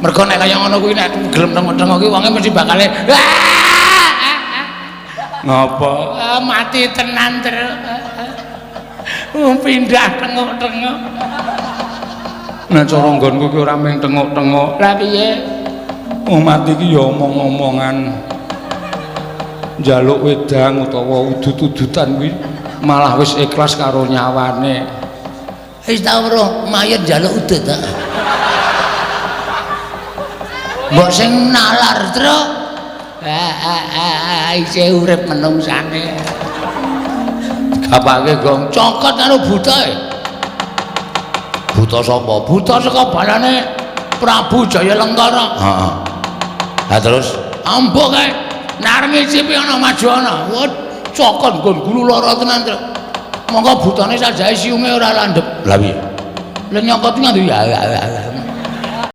Mergo nek kaya ngono kuwi nek gelem tengok-tengok kuwi wonge mesti bakale Ngapa? Ah, mati tenan terus. Pindah tengok-tengok. Nek cara nggonku ki ora mung tengok-tengok. Lah piye? Wong mati ki ya omong-omongan. Njaluk wedang utawa udut-udutan kuwi malah wis ikhlas karo nyawane. Wis tau weruh mayit njaluk udut ta? Mbok sing nalar, Truk. Ah, isih urip menungsane. Gapake gong cokot karo buta e. Buta sapa? Buta saka balane Prabu Jayalengkara. Heeh. Ha terus ambo kae nareng ngicipi ana maju ana. Wah, cokot nggon gulu lara tenan, Truk. Monggo butane sajae siunge ora landhep. Lah piye? Lah nyokot nganggo ya.